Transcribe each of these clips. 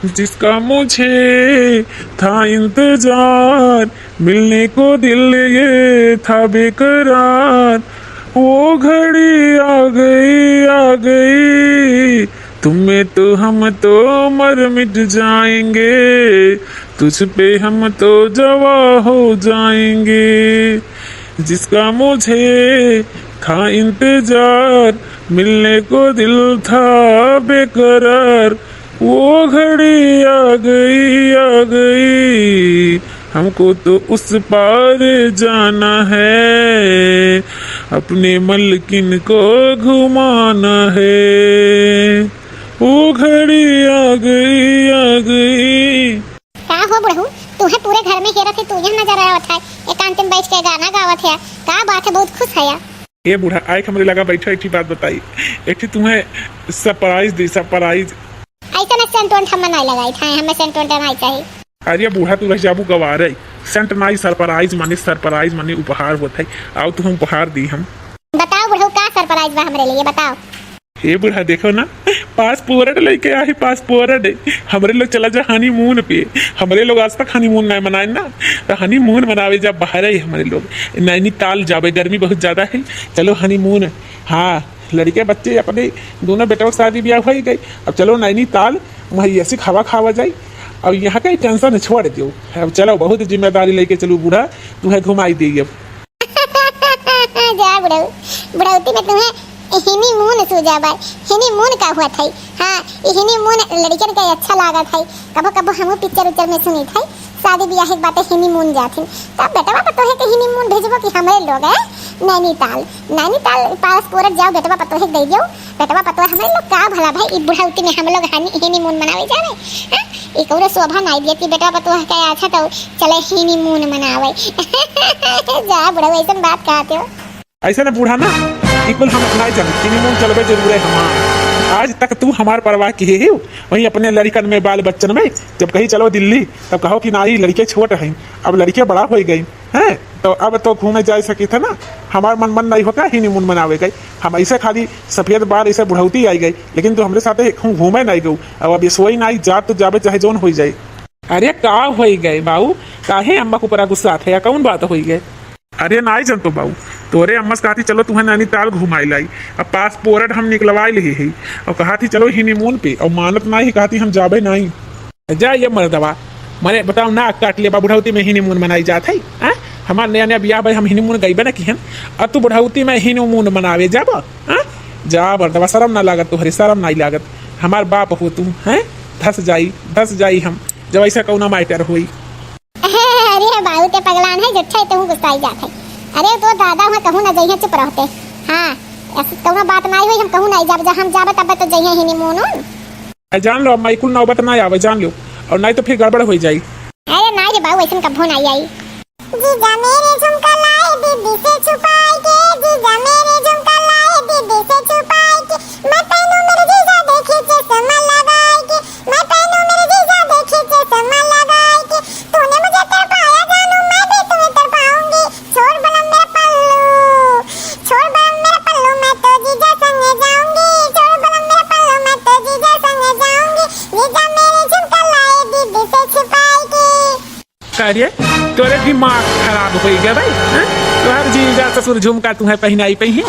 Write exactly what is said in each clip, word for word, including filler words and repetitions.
जिसका मुझे था इंतजार, मिलने को दिल ये था बेकरार, वो घड़ी आ गई, आ गई। तुम में तो हम तो मर मिट जाएंगे, तुझ पे हम तो जवा हो जाएंगे। जिसका मुझे था इंतजार, मिलने को दिल था बेकरार, वो घड़ी आ गई, आ गई। हमको तो उस पार जाना है, अपने मलकिन को घुमाना है। वो घड़ी आ गई, आ गई। का हो बुढ़ऊ, तुहे पूरे घर में हेरत है, तू यहाँ नजर आवत है, एकांत में बैठ के गाना गावत है, का बात है, बहुत खुश है या? ए बूढ़ा, आइक हमरे लगा बैठा, एक ठे बात बताई, एक ठे तुम्हें सरप्राइज दी, सरप्राइज। ऐसा ना सेंट वेंट हम नहीं लगाई था, हमें सेंट वेंट नहीं चाहिए। अरे बूढ़ा, तू रह जाबू गवारे, सेंट नाई, सरप्राइज माने, सरप्राइज माने उपहार होत है, आओ तुम उपहार दी हम। बताओ बुढ़ऊ, का सरप्राइज बा हमरे लिए, बताओ। ए बूढ़ा, देखो ना, पासपोर्ट लेके आए, पासपोर्ट। हमरे लोग चला जा हनीमून पे। हमरे लोग आज तक हनीमून ना मनाए ना, तो हनीमून मनावे जा बाहर है हमरे लोग। नैनीताल जाबे, गर्मी बहुत ज्यादा है, चलो हनीमून। हाँ, लड़के बच्चे अपने दोनों बेटवा के शादी ब्याह हो ही गई, अब चलो नैनीताल, वहाँ ऐसी हवा खावा जाए। अब यहाँ का टेंशन छोड़ दो, अब चलो, बहुत जिम्मेदारी लेके चलो बूढ़ा, तुम्हें घुमाई देगी अब। जा बुढ़ऊ, बुढ़ौती में तुम्हें हनीमून सूझा बा। हनीमून का हुआ था? हाँ, ये हनीमून लड़कन के अच्छा लागत है। कबो कबो हमहू पिक्चर उच्चर में सुनी थे, शादी ब्याह के बातें हनीमून जाथिन। तब बेटवा पतोहे के हनीमून भेजबो कि हमरे लोग है नैनीताल, नैनीताल पासपोर्ट जाओ, बेटवा पतोहे के दे दियो। बेटवा पतोह हमरे लोग का भला भाई, ई बुढ़ौती में हम लोग हनी-, हनीमून मनावे जावे? हैं? ई कौनो शोभा नाई दिया कि बेटवा पतोह के अच्छा तो चले हनीमून मनावे। जा बुढ़ऊ, ऐसन बात कहते हो। ऐसे ना बूढ़ा ना, ई कुल हम नाई जाने, हनीमून चलबे जरूरे हमार। आज तक तू हमार परवाह किहे ही, वहीं अपने लड़िकन में, बाल बच्चन में, जब कहीं चलो दिल्ली, तब कहो कि नाई, लड़के छोट हैं, अब लड़के बड़ा हो गए। हैं, तो अब तो घूमे जाए सकी थे ना, हमार मन, मन नहीं होता हनीमून मनावे गए। हम ऐसे खाली सफेद बाल ऐसे बुढ़ौती आई गई, लेकिन तू हमरे साथे कहूँ घूमे नहीं गऊ। अब, अब ये सोई नहीं, जात तो जाबे चाहे जौन होई जाए। अरे का होई गए बाऊ, काहे अम्मा के ऊपर गुस्सा थे या कौन बात होई गए? अरे नाई जन तो बाऊ, तोरे अम्मा से कहती चलो तुम्हें नैनीताल घुमाई लाई, अब पासपोर्ट हम निकलवाई ली ही, और कहती चलो हनीमून पे, और मानत नहीं, कहती हम जाबे नहीं। जा ये मर्दवा, मने बताओ, नाक काट ले बा, बुढ़ौती में हनीमून मनाई जात है, हाँ? हमार नया नया बियाह भाई, हम हनीमून गईबे ना किहन, और तू बुढ़ौती में हनीमून मनावे जाबा, हाँ? जा मर्दवा, शर्म ना लागत तोहरे, शर्म नाई लागत, हमार बाप हो तू, हैं? धस जाई, धस जाई हम, जब ऐसा कौना मैटर होई। अरे बाऊ, ते पगलान है, झूठा ही तहूँ गुस्साई जात है। अरे तो दादा हुआ कहूँ ना जइहे, चुप रहते। हाँ, ऐसी कौनो बात नाई हुई, हम कहूँ नाई जाब, जहाँ हम जाबे तब तो जइहे हनीमून। ए, जान लो, अम्मा, ई कुल नौबत ना आवे, जान लो, और नहीं तो फिर गड़बड़ हो जाई। अरे नाई रे बाऊ, ऐसन कभो नाई आई। जीजा मेरे झुमका लाए दीदी से छुपाए के, जीजा मेरे झुमका लाए दीदी से छुपाए के, मैं पहनूं मेरे जीजा देखे चश्मा लगाए के, मैं पहनूं मेरे जीजा देखे चश्मा लगाए के, तूने मुझे तड़पाया जानू, मैं भी तुम्हें तड़पाऊंगी, छोड़ बलम मेरा पल्लू, छोड़ बलम मेरा पल्लू, मैं तो जीजा संग जाऊंगी, छोड़ बलम मेरा पल्लू, मैं तो जीजा संग जाऊंगी, जीजा मेरे झुमका लाए दीदी से छुपाए के। का रे, तोरे दिमाग खराब हो गया भाई, हैं? तोहर जीजा ससुर झुमका तुम्हें पहनाई पई है,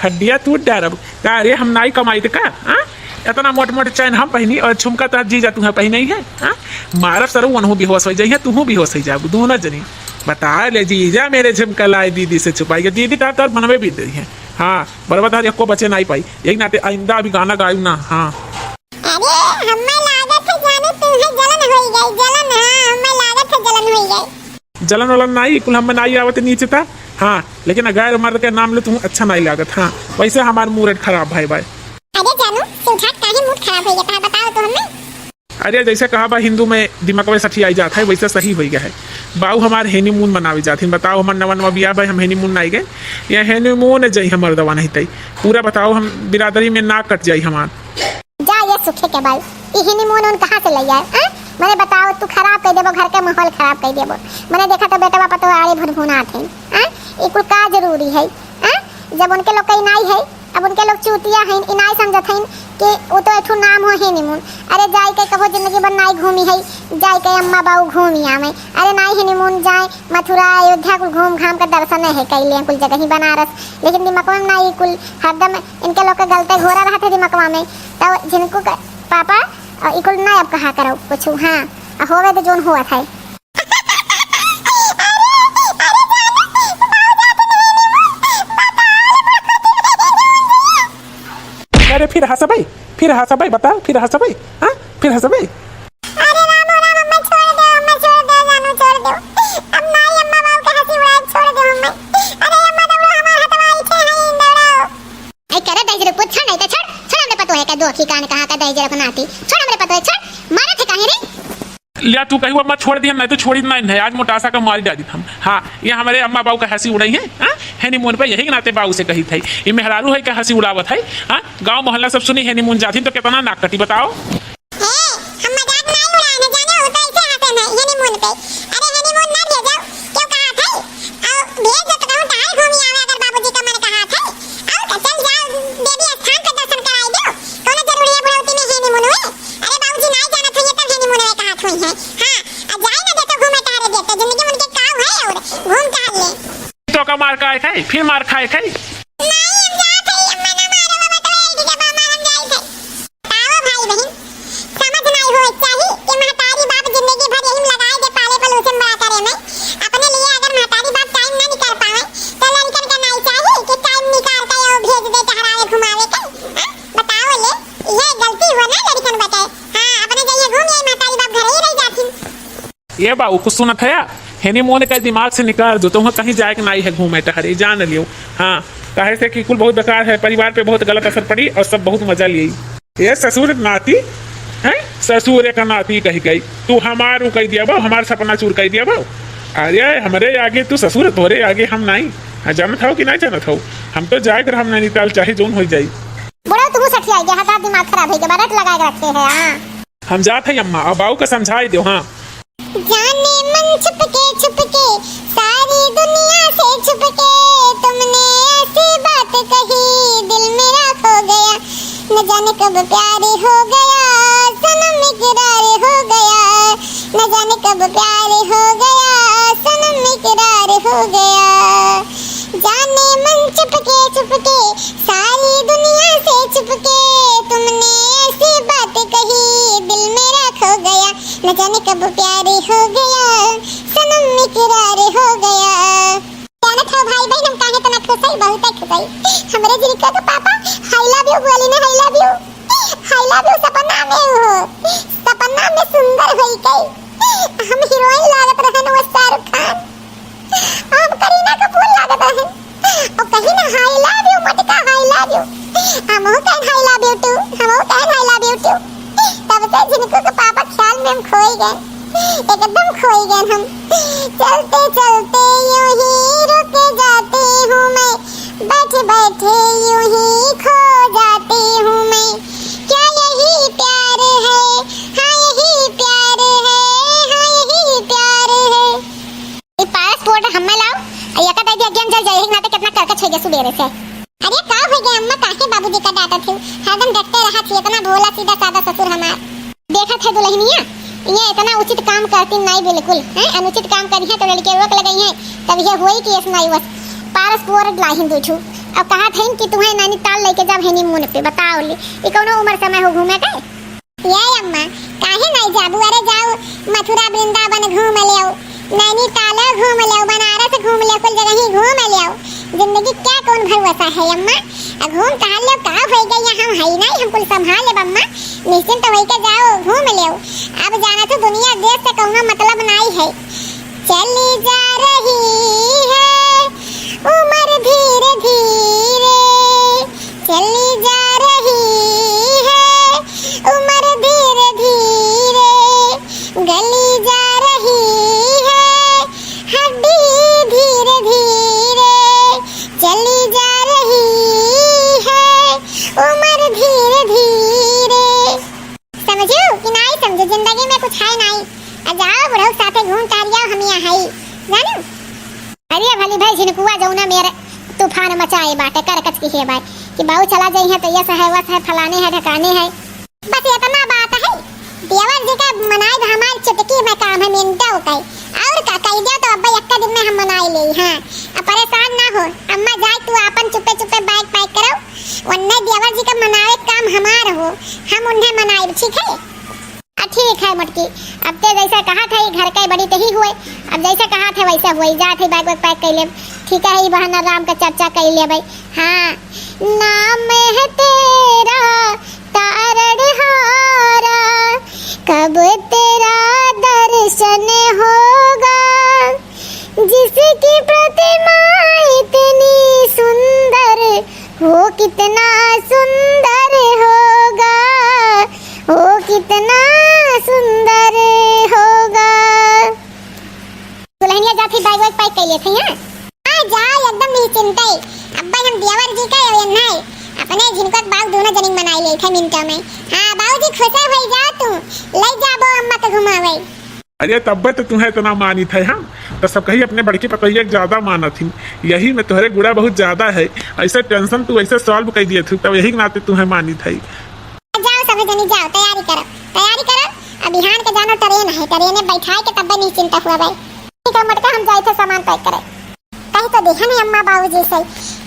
हड्डिया तोड़ डारब। का रे, हम नाई कमाई त का, हाँ? इतना मोट मोट चैन हम पहनी और झुमका तोहर जीजा तुम्हें पहनाई है, हाँ? मारब सरऊ, उनहू बेहोश हो जाइए, तुहू बेहोश हो जाबू, दोनों जनी। बता ले जीजा, मेरे झुमका लाए दीदी से छुपाई के, दीदी तार तोर बनवे भी दे है। हाँ, बरबा तार एको बचे नाई पाई, यही नाते आइंदा अभी गाना गायू ना। हाँ। अरे, हम्मे लागत है जाने तुम्हें जलन होई गई, जलन, हाँ, हम्मे लागत है जलन होई गई। जलन वलन नाई, कुल हम्मे नाई आवत नीचे ता। हाँ, लेकिन गैर मर्द के नाम ले तुम अच्छा नाई लागत। हाँ, वैसे हमार मूड खराब भाई भाई। अरे जानू, तू झट काहे मूड खराब होई गया, बताओ तो हम्मे। अरे जैसे कहा बा हिंदू में दिमाग में सठी आई जात है, वैसे सही होई गया है। बाऊ हमार हनीमून मनावे जात है, बताओ हमार नवा नवा बियाह भाई, हम हनीमून नाई गए, या हनीमून जई हमार दवा नहीं तई। पूरा बताओ, हम बिरादरी में नाक कट जाई हमार। जा ये सुखे के बाल, ई हनीमून उन कहाँ से ले आए, हैं? मने बताओ, तू खराब कर देबो, घर के माहौल खराब कर देबो। मने देखा तो बेटवा पतोह आड़े भुनभुनात है, हैं? ई कुल का जरूरी है, हैं? जब उनके लोग कहीं नाई है, अब उनके लोग चूतिया हैं, ई नाई समझत हैं, कि उ तो एक ठो नाम हो honeymoon। अरे जाए के कबो जिंदगी भर नाई घूमी है, जाए के अम्मा बाऊ घूमी आवे। अरे नाई honeymoon जाए, मथुरा अयोध्या कुल घूम घाम के दर्शन है कैले कुल जगह ही बनारस, लेकिन दिमकवा में नाई कुल, हरदम इनके लोग के गलते घोरा रहत है दिमकवा में। तो झिनकू के पापा, अ, ई कुल ना अब कहा करो कुछ, हाँ, अ, होवे तो जोन होत है। अरे फिर हंसबे, फिर हंसबे, बताओ, फिर हंसबे, हाँ, फिर हंसबे। अरे राम हो राम, अम्मा छोड़ दो, अम्मा छोड़ दो, जानू छोड़ दो। अब नाई अम्मा बाबू के हंसी उड़ाए छोड़ दो अम्मा। अरे अम्मा दौड़ो, हमार हथवा इठे है, दौड़ो। ऐ करे दहिजरे पुत, छोड़ नहीं तो छोड़, छोड़ हमरे पतोहे का दो आँखी कान कहाँ का दहिजरे अपनाती, छोड़ हमरे पतोहे, छोड़, मारत है काहे रे? लिया तू कही अम्मा छोड़ दिहन, नहीं तो छोड़ी नहीं है, आज मोटासा का मारी डाली हम। हाँ, ये हमरे अम्मा बाऊ का हंसी उड़ाई है, हाँ? honeymoon पे यही के नाते बाऊ से कही थी, ये मेहरारू है का हंसी उड़ावत है, हाँ? गाँव मोहल्ला सब सुनी honeymoon जाती तो कितना नाक कटी बताओ। ए, हम मजाक नाई उड़ाए न जाने हो तो ऐसे हंसे न honeymoon पे। अरे honeymoon ना भेजो, क्यों कहा था? आओ भेज दो तो कहूँ तार घूमी आवे अगर बाबूजी का मन कहा था। आओ तो चल जाओ देवी स्थान का दर्शन कराई दो। कौन जरूरी है बुढ़ौती में honeymoon हुए? अरे बाबूजी नाई जाना था ये तब honeymoon हुए कहा थोई है। हाँ, आ जाए ना देते घूमे टहरे देते, जिंदगी में उनके काम है और घूम टहर ले। तो का मार खाए खाए, फिर मार खाए खाए। नाई हम जात है, अम्मा ना मारो, बाबा तो ऐडी के बा मारन जाई थे। बताओ भाई बहिन, समझ नाई होए चाही कि महतारी बाप जिंदगी भर यही में लगाए दे पाले पलोसे में बड़ा करे में। अपने लिए अगर महतारी बाप time ना निकाल पावे, तो लड़कन का नाई चाही कि time निकाल के यो भेज दे टहरावे घुमावे के। हाँ? बताओ ले, ये गलती हो ना लड़कन बताए। हाँ, अपने जइए घूम आई महतारी बाप घर ही रह जाती। ए बाऊ, कुछ सुनत हया? honeymoon का दिमाग से निकाल दो, तुहँका कहीं जाए के नाई है घूमे टहरे, जान लियो। हाँ, काहे से कि कुल बहुत बेकार है, परिवार पे बहुत गलत असर पड़ी और सब बहुत मजा लिए। ए ससुर नाती, हैं? ससुर का नाती कही गई, तू हमार उ कही दिया बाऊ, हमार सपना चूर कही दिया बाऊ। अरे हमरे आगे तू ससुर, तोरे आगे हम नाई। हाँ, जानत हो कि नाई जानत हो? हम तो जाए कर हम नैनीताल चाहे जौन हो जाई। बुढ़ऊ, तू सठिया गया, हटा दिमाग खराब है, बरट लगा के रखे है, हाँ। हम जात है अम्मा, अब बाऊ का समझाई दो, हाँ। जाने मन छुपके छुपके, सारी दुनिया से छुपके, तुमने ऐसी बात कही, दिल मेरा खो गया। न जाने कब प्यार हो गया, सनम इकरार हो गया। न जाने कब प्यार हो गया, सनम इकरार हो गया। जाने मन छुपके छुपके, सारी दुनिया से छुपके, तुमने ऐसी बात कही, दिल मेरा खो गया। न जाने कब प्यार हो गया, सनम इकरार हो गया। जानत हो भाई बहिन, हम काहे इतना खुश हई, बहुत खुश हई। हमरे झिनकुआ के पापा I love you बोली ना, I love you, I love you सपना में हो, सपना में सुंदर होई के। हम हीरोइन लागत रहन वो शाहरुख खान, हम करीना कपूर लागत रहन। और कही ना I love you मटका, I love you। हमहू कहन I love you too, हमहू कहन I love you too। तब से झिनकू के पापा ख्याल में हम खोई गए, एकदम खोई गए हम। चलते चलते यूं ही रुक जाती हूँ मैं, बैठे बैठे यूं ही खो जाती हूँ मैं। क्या यही प्यार है? हाँ यही प्यार है, हाँ यही प्यार है। ई पारस पोर्ट हम्मे लाओ, आ एका दे दिया गेम जल जाए, एक नाते कितना करकच हो गया सुबेरे से। अरे का हो गया अम्मा, काहे बाबूजी का डांटत हो? हरदम डटते रहा थी, इतना भोला सीधा सादा ससुर हमार। देखत है दुल्हनिया, ये इतना उचित काम करती नाई बिल्कुल, हैं? अनुचित काम करी है तो लड़के रोक लगई हैं, तब ये होई कि ऐस नाई बस। पारस पोर्ट लाहिन दू ठू, अब कहा था कि तुम्हें नैनीताल लेके जाब honeymoon पे, बताओ ले, ये कौनो उम्र समय हो घूमे के? ये अम्मा, काहे नाई जाबू? अरे जाओ, मथुरा वृंदावन घूम लेओ, नैनीताल घूम लेओ, बनारस घूम लेओ, कुल जगह ही घूम लेओ। जिंदगी क्या कौन भरोसा है अम्मा? आ घूम टहल लेओ, का होई गई, हम हई नाई, हम कुल संभाल लेब अम्मा। निश्चिंत होई के जाओ, घूम लेओ। अब जाना तो दुनिया देश से कौनो मतलब नाई है। चली जा रही है उम्र धीरे धीरे, चली जा रही है उम्र धीरे धीरे, गली जा रही है हड्डी धीरे धीरे, चली जा रही है उम्र धीरे धीरे। समझू कि नाई समझू, जिंदगी में कुछ है नाई। आ जाओ बुढ़ऊ साथे घूम टहल आओ, हम यहाँ हई, जानू। अरे भली भाई झिनकुआ जौना मेर तूफान मचाए बाटे, करकच की हे बाटे। कि बाऊ चला जइहैं तो यस है, वस है, फलाने है, ढकाने है। बस इतना बात है, देवर जी का मनाई हमार चुटकी में काम है, मिनटों का। और का कह दिया तो अब्बा एक दिन में हम मनाई ले। हाँ, अब परेशान ना हो अम्मा, जाए तू आपन चुप्पे चुप्पे bag pack करो, वन्ने देवर जी का मनावे काम हमार हो, हम उन्हें मनाई, ठीक है? आ, ठीक है मोटकी, अब ते जैसा कहा था, ये घर के बड़ी तही हुए, अब जैसा कहा था वैसा हुए, जा थे bag वैग pack कर ले, ठीक है, ये बहाना राम का चर्चा कर ले भाई। हाँ, नाम है तेरा तारण हारा, कब तेरा दर्शन होगा, जिसकी प्रतिमा इतनी सुंदर, वो कितना सुंदर होगा, वो कितना सुंदर होगा। दुल्हनिया जाती bag वैग pack कर लेते हैं। हाँ, जाओ एकदम निश्चिंत है। अब्बा हम देवर जी का ये नहीं, अपने जिनको बाऊ दोनों जनिक मनाई ले थे मिनटों में। हाँ, बाऊ जी खुश है भाई, जाओ तू, ले जाबो अम्मा के घुमावे। अरे तब्बे तो तुम्हें इतना मानित है हम, तो सब कही अपने बड़की पतोहिया के ज्यादा मानत ही, यही में तोहरे गुड़ा बहुत ज्यादा है। ऐसे tension तू ऐसे solve कर दिए थे, तब यही के नाते तुम्हें मानित है। जाओ सब जनी जाओ, तैयारी करो, तैयारी करो। अब बिहान के जानो train है, train में बैठाए के तब्बे निश्चिंत हुआ भाई। ठीक है मोटका, हम जाए थे सामान pack करे। कही तो देखा नहीं अम्मा बाबूजी से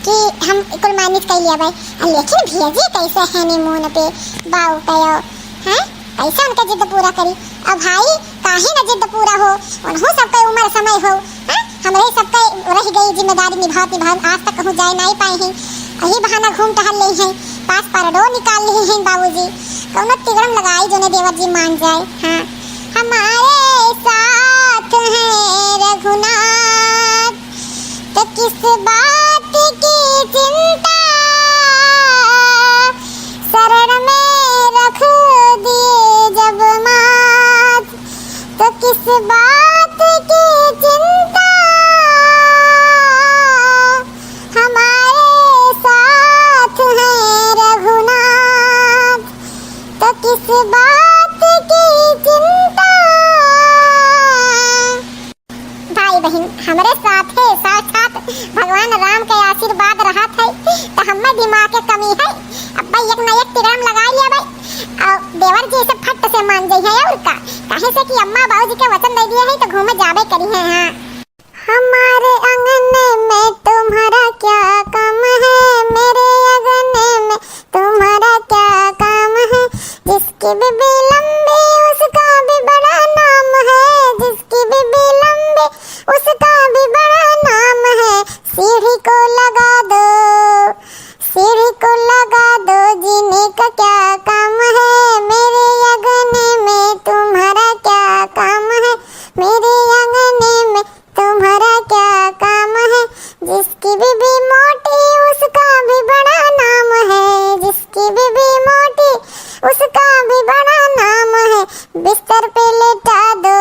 कि हम कुल manage कर लिया भाई, लेकिन भैया जी कैसे honeymoon पे बाऊ कहो, हैं? कैसे उनका जिद पूरा करी? अब भाई काहे न जिद पूरा हो, उन्हों सबका उम्र समय हो, हैं? हमरे सबका रह गई जिम्मेदारी निभात निभात आज तक कहूँ जाए नहीं पाए हैं। यही बहाना घूम टहल ले हैं, पास परडो निकाल ले हैं बाबूजी। कौनो तिगड़म लगाई जोने देवर जी मान जाए। हाँ, हमारे साथ हैं रघुनाथ, तो किस बात की चिंता, शरण में रख दिए जब माथ, तो किस बात की चिंता, हमारे साथ हैं रघुनाथ, तो किस बात की चिंता। भाई बहिन, हमरे साथे साक्षात भगवान राम के आशीर्वाद रहत है, त हम्मे दिमाग के कमी है। अब्बा एक ना एक तिगड़म लगाई लेबै, और देवर जी से फट से मान जइहैं, और का, काहे से कि अम्मा बाबूजी के वचन दे दिए हैं, तो घूमे जाबे करिहैं। हाँ, हमारे आंगन में तुम्हारा क्या काम है, मेरे आंगन में तुम्हारा क्या काम है, जिसकी बीबी लंबी उसका भी बड़ा नाम है, जिसकी बीबी लंबी उसका भी बड़ा नाम है। सीढ़ी को लगा दो, सीढ़ी को लगा दो, जीने का क्या काम है, मेरे आंगन में तुम्हारा क्या काम है, मेरे आंगन में तुम्हारा क्या काम है, जिसकी बीबी मोटी उसका भी बड़ा नाम है, जिसकी बीबी मोटी उसका भी बड़ा नाम है। बिस्तर पे लेटा दो,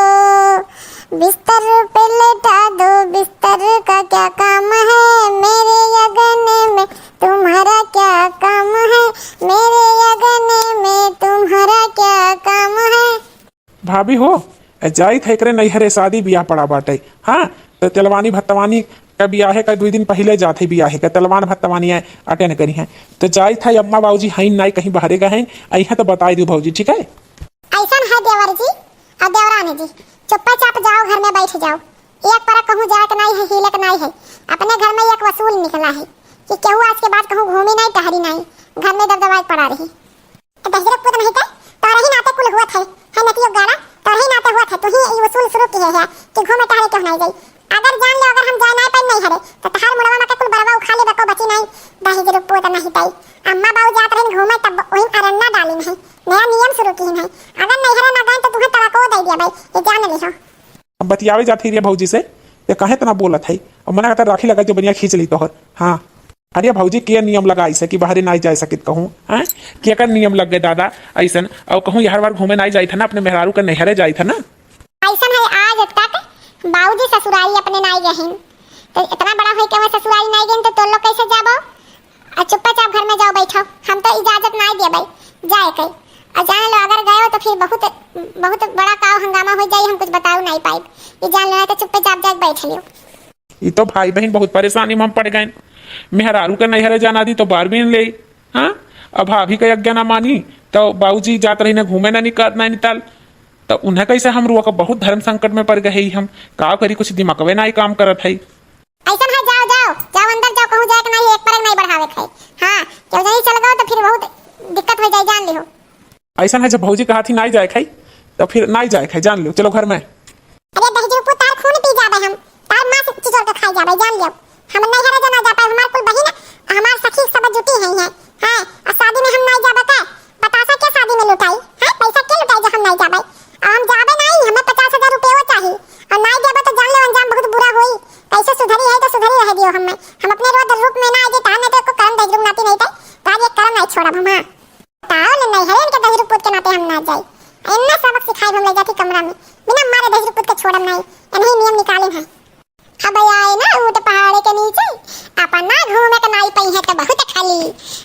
बिस्तर पे लेटा दो, बिस्तर का क्या काम है, मेरे आंगन में तुम्हारा क्या काम है, मेरे आंगन में तुम्हारा क्या काम है। भाभी हो, ए, जाइत है एकरे नैहरे, शादी बियाह पड़ा बाटे। हाँ, तो तेलवानी भत्तवानी का बियाहे का दुई दिन पहिले जात है, बियाहे का तेलवान भत्तवानी है, attend करिहैं। तो जाइत है, अम्मा बाबूजी हईन नाई, कहीं बहरे गए हैं, अइहैं तो बताई दू भौजी, ठीक है? ऐसन है देवर जी और देवरानी जी, चुप्पे चाप जाओ, घर में बैठ जाओ। एक पर कहूँ जाए के नाई है, हिले के नाई है। अपने घर में एक वसूल निकला है कि केहू आज के बाद कहूँ घूमी नाई, टहरी नाई, घर में दबदबाए पड़ा रही। तो दहिजरे पूत नहीं के, तोरे ही नाते कुल हुआ थे, है नतियो गाड़ा, तोरे ही नाते हुआ थे, तू ही ये वसूल शुरू किए है कि घूमे टहरे क्यों नहीं जाई। अगर जान लो, अगर हम जाए नहीं पाई नैहरे, तो तहार मुड़वा में के कुल बरवा उखा ले बको बची नहीं, दहिजरे पूत नहीं ताई। अम्मा बाऊ जात रहिन घूमे, तब वही अरन्ना डालिन है, नया नियम शुरू किन है। अगर नैहरे ना गए तो तुम्हें तलाको दे दिया भाई, ये जान ली हो। अब बतियावे जात ही रे भौजी से, ते काहे इतना बोलत है? अब मना करता राखी लगा जो बनिया खींच ली तोहर। हाँ। अरे भौजी, के नियम लगाई से कि बाहरे नाई जाए सकित कहूँ, हैं? केकर नियम लग गए दादा ऐसन? और कहूँ हर बार घूमे नाई जाइत है ना, अपने मेहरारू के नैहरे जाइत है ना। ऐसन है, आज तक बाबूजी ससुरारी अपने नाई गहिन, तो इतना बड़ा होई के मैं ससुरारी नाई गहिन, तो तोर लोग कैसे जाबो? और चुप्पे चाप घर में जाओ बैठो, हम तो इजाजत नाई देबै जाए के। और जान लो, अगर गए तो फिर बहुत, बहुत बड़ा काव हंगामा हो जाई, हम कुछ बताओ नाई पाइब। ये जान लो, तो चुप्पे चाप जाके बैठ लियो। ई तो भाई बहिन बहुत परेशानी में हम पड़ गए। मेहरारू के नैहरे जाना दी तो बार भी ले, हाँ? अब भाभी का आज्ञा ना मानी तो बाबूजी जात रही ना घूमे ना निका-, नैनीताल, तो उन्हें कैसे हम रुआ का बहुत धर्म संकट में पड़ गए ही हम। का करी, कुछ दिमागवे ना काम करत है। ऐसन है, जाओ, जाओ, जाओ अंदर जाओ, कहूँ जाए के नहीं, एक परग नहीं बढ़ावे के है। हाँ, केहू जनी चल गओ तो फिर बहुत दिक्कत हो जाए, जान लिहो। ऐसन है, जब भौजी कहा थी नाई जाए खाई, तो फिर नाई जाए खाई, जान लियो, चलो घर में। अरे दहिजरू पूत, तार खून पी जाबे हम, तार मांस चिचोर के खाई जाबे, जान लियो। हम नैहरे जना जा पाए, हमार कुल बहिन, हमार सखी सब जुटी हैं, हैं। हाँ, और शादी में हम नाई जाबे का? बतासा के शादी में लुटाई, हैं? पैसा के लुटाई जो हम नाई जाबे? और हम जाबे नाई, हमें पचास हजार रुपये चाहिए। और नाई देबे तो जान लो अंजाम बहुत बुरा होई। कैसे सुधरी है तो सुधरी रह दियो हमें। हम अपने रोज रूप में ना आए, तार नहीं तो एको करम दहिजरू नाती नहीं थे, तार ये करम नहीं छोड़ब हम, हाँ। ताओ ले नैहरे इनके दहिजरू पूत के नाते हम ना जाई। इन्ना सबक सिखाई हम ले जाके कमरा में। बिना मारे दहिजरू पूत के छोड़म नहीं। इन्हीं नियम निकाले हैं। अब आए ना ऊंट पहाड़ के नीचे, अपना घूमे के नाई पई है तो बहुत खाली।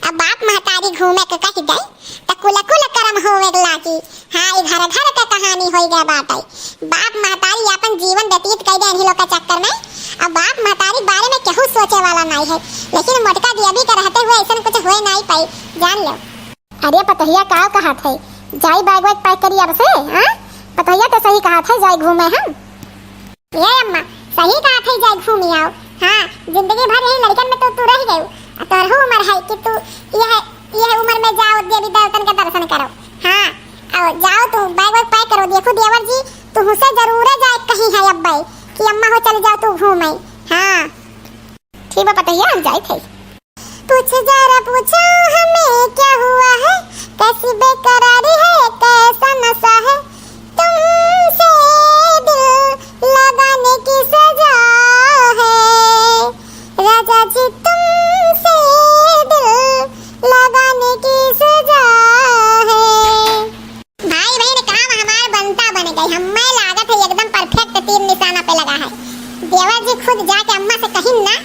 अब बाप महतारी घूमे के कह दे, तो कुल कुल करम होवे के लागी। हाँ, ई घर घर के कहानी होई गए बाटे। बाप महतारी अपन जीवन व्यतीत कर दे इन्हीं लोग के चक्कर में। अब बाप महतारी के बारे में केहू सोचे वाला नहीं है, लेकिन मोटका देवी के रहते हुए ऐसा कुछ होए नहीं पाई, जान लो। अरे पतोहिया, का कहत है? जाई बैग वैग पैक करी अब से, हाँ? पतोहिया तो सही कहत है, जाई घूमे हम। ए अम्मा, सही कहत है, जाई घूमी आओ। हाँ, जिंदगी भर यही लड़कन में तो तू रह गयू। आ तोरहू उम्र है कि तू यह, यह उम्र में जाओ, देवी देवतन के दर्शन करो। हाँ, आओ, जाओ तू, बैग वैग पैक करो। देखो देवर जी, तुहसे जरूर जाए कही है अब्बे कि अम्मा हो चल जाओ तू घूमे। हाँ। ठीक बा पतोहिया, हम जाइत है। पूछ जरा पूछो हमें क्या हुआ है, कैसी बेकरारी है, कैसा नशा है, तुमसे दिल लगाने की सजा है, राजा जी तुमसे दिल लगाने की सजा है। भाई बहिन, काम हमार बनता बन गई, हमें लागत है एकदम perfect तीर निशाना पे लगा है। देवर जी खुद जाके अम्मा से कहिन ना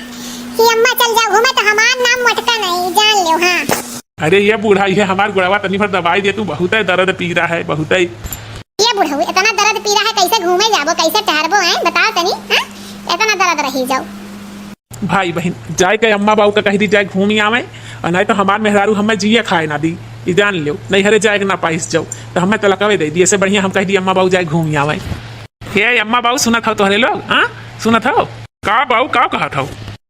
कि अम्मा चल जाओ घूमे, तो हमार नाम मोटका नहीं, जान लो। हाँ। अरे ये बूढ़ा, ये हमार गोड़वा तनी भर दबाई दे तू, बहुत है दर्द पीरा है, बहुत है। ये बुढ़ऊ, इतना दर्द पीरा है, कैसे घूमे जाबो, कैसे टहरबो, हैं? बताओ तनी, हाँ? इतना दर्द रही जाओ। भाई बहिन, जाए के अम्मा बाऊ का कह दी, जाए घूमी आवे, और नहीं तो हमार मेहरारू हमें जिए खाए ना दी। ई जान लो, नैहरे जाए के ना पाइस जाओ, तो हमें तलकवे दे दी। ऐसे बढ़िया हम कह दी, अम्मा बाऊ जाए घूमी आवे। हे अम्मा बाऊ, सुनत हो तोहरे लोग, हाँ? सुनत हो? का बाऊ, का कहत हो?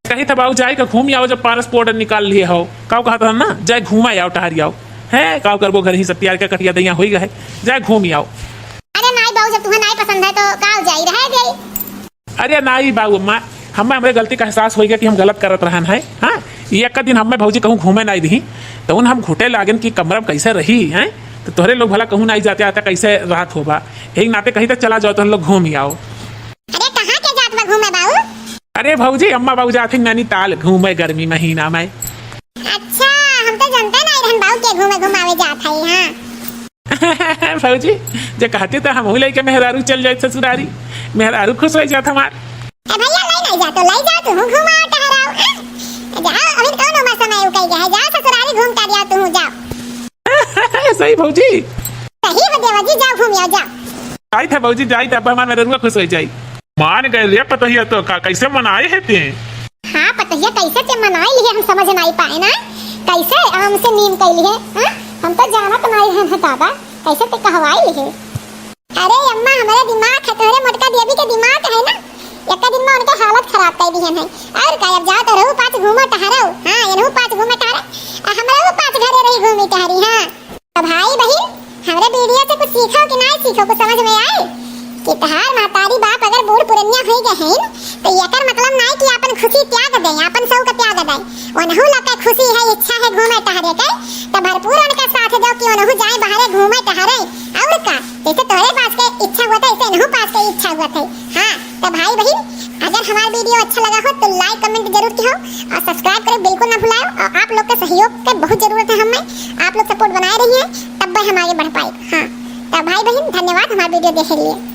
कही था बाऊ, जाए के घूमी आओ, जब पारस पाउडर निकाल लिए हो। का कहत हो ना, जाए घूमा आओ, टहरी आओ। है, का करबो, घर ही सब प्यार के कटिया दैया होई गए, जाए घूमी आओ। अरे नाई बाऊ, जब तुम्हें नाई पसंद है तो का हो जाई, रहे जाई। अरे नाई बाऊ अम्मा, हमें हमरे गलती का एहसास होई गया कि हम गलत करत रहन है। हाँ, ये एक दिन हमें भौजी कहूँ घूमे नाई दी, तो उन हम घुटे लागन कि कमरा में कैसे रही हैं, तो तोहरे लोग भला कहूँ नाई जाते आते कैसे रात होबा। यही नाते कही तो चला जाओ, तो हम लोग घूम ही आओ। अरे कहाँ के जात बा घूमे बाऊ? अरे भौजी, अम्मा बाऊ जात ही नैनीताल घूमे गर्मी महीना में। अच्छा, हम तो जानते नहीं रहन बाऊ के घूमे घुमावे जात है। हाँ। भौजी, जे कहते तो हमहू लेके मेहरारू चल जाए ससुरारी, मेहरारू खुश हो जात हमार। ए भैया, ले नहीं जा तो ले जा, तू घुमा टहराओ, हैं? जाओ, अभी कौन उम्र समय उकई गया है, जाओ ससुरारी घूम कर आओ, तू जाओ। सही भौजी। सही हो देवर जी, जाओ घूम आओ, जाओ। जाइत है भौजी, जाइत है, अब हमार मेहरारू खुश हो जाई। मान गए रे पतोहिया, तो का कैसे मनाए है ते? हाँ पतोहिया, कैसे ते मनाए लिए हम समझ नहीं पाए ना, कैसे आम से नीम कैली है, हाँ? हम तो जानत नहीं है दादा, कैसे ते कहवाए लिए। अरे अम्मा, हमारे दिमाग है, तोहरे मोटका देवी के दिमाग है ना, एक दिन में उनके हालत खराब कर दिहन है। और का, अब जाओ तो रहू पाँच घूमो टहरो, हाँ, इनहू पाँच घूमे टहरे, आ हमरहू पाँच घरे रही घूमी टहरी, हाँ। तो भाई बहिन, हमरे वीडियो से कुछ सीखो कि नहीं सीखो, कुछ समझ में आए कि तहार महतारी बाप अगर बूढ़ पुरनिया हो गए हैं तो एकर मतलब नहीं कि अपन खुशी त्याग दें, अपन शौक त्याग दें। उनहू लोग के खुशी है, इच्छा है घूमे टहरे के, तो भरपूर उनके साथ दो कि उनहू जाए बाहरे घूमे टहरे। और का, जैसे तोहरे पास के इच्छा हुआ था, ऐसे इनहू पास के इच्छा हुआ था। हाँ, तो भाई बहिन, अगर हमारा वीडियो अच्छा लगा हो तो like comment जरूर किहो और subscribe करें बिल्कुल ना भुलाओ। और आप लोग के सहयोग के बहुत जरूरत है हमें, आप लोग support बनाए रहिए, तब भी हम आगे बढ़ पाए। हाँ, तो भाई बहिन, धन्यवाद हमारा वीडियो देखे लिए।